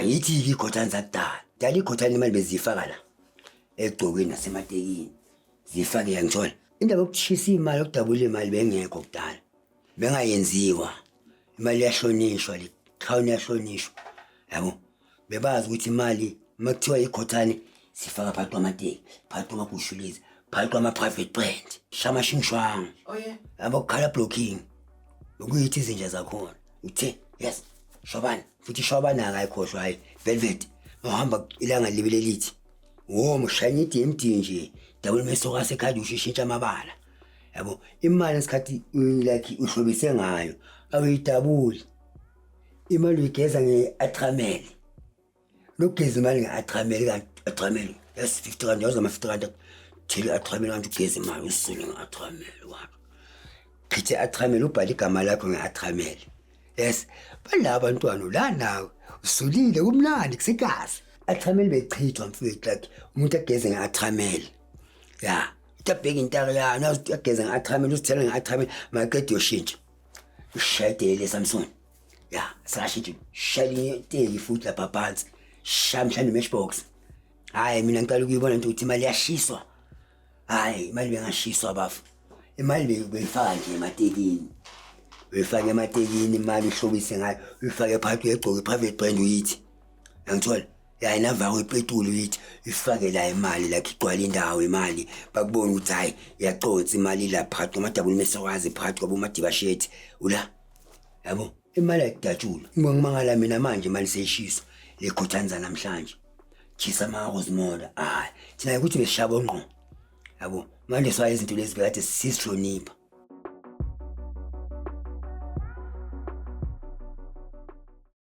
Ayithi-ke ikhothane zakudala dala, ikhothane imali beziyifaka la egcokweni nasematekini, ziyifake, yangithola. Indaba yokushisa imali, yokudabula imali bengekho kudala, bengayenziwa. Imali iyahlonishwa, le crown iyahlonishwa, yabo. Bebazi ukuthi imali uma kuthiwa ikhothane sifaka phakathi kwamateki, phakathi kwamagushulezi, phakathi kwama-private brand, shamashingishwanga. Oh yeah. Yabo, colour blocking bekuyithi izinja zakhona uthe yes, shobana futhi shobana akayikhohlwa. Hayi, velvet uhamba ilanga libe lelithi wo mshanya i-DMD nje, dabula umesoka asekhadi, ushishintsha amabala, yabo. Imali ngesikhathi like uhlobise ngayo awuyidabuli imali, uyigeza nge-atramel. Lokugeza imali nge-atramel, kanti atramel, yes, R50, yazi ama-R50, thela i-atramel kanti ugeza imali, usule nge-atramel wakho, chithe i-atramel, ubhale igama lakho nge-atramel. Yes, bala abantwana la nawe usulile, kumnandi kusekazi. Atramel bechithwa mfethu, like umuntu ageze nge-atramel, ya, uthi abheke intaka yani, ageze nge-atramel, uzithela nge-atramel, maqeda uyoshintsha ushayidele Samson, ya, sakashintsha shayela iteki futhi lapha phansi, shaya mhlawumbe matchbox. Hhayi, mina ngicala ukuyibona into ukuthi imali iyashiswa. Hhayi, imali bengashiswa bafu, imali beyifaka nje ematekini, uyifake ematekini imali, uhlobise ngayo, uyifake phakathi, uyegcoka i-private brand, uyithi yangithola ya, inavako ipetuli, uyithi ifake la imali like igcwale indawo imali, bakubona ukuthi hhayi, iyaconsa imali la phakathi kwamadabula umesokazi, phakathi kwabomadibashethi ula, yabo. Imali ayidatshulwa. Ngimangala mina manje imali seyishiswa le khothanza namhlanje, chisa ama-rozimola. Hayi, thina ukuthi besishabo ngqo, yabo. Manje swaye izinto lezi bekade sizihlonipha.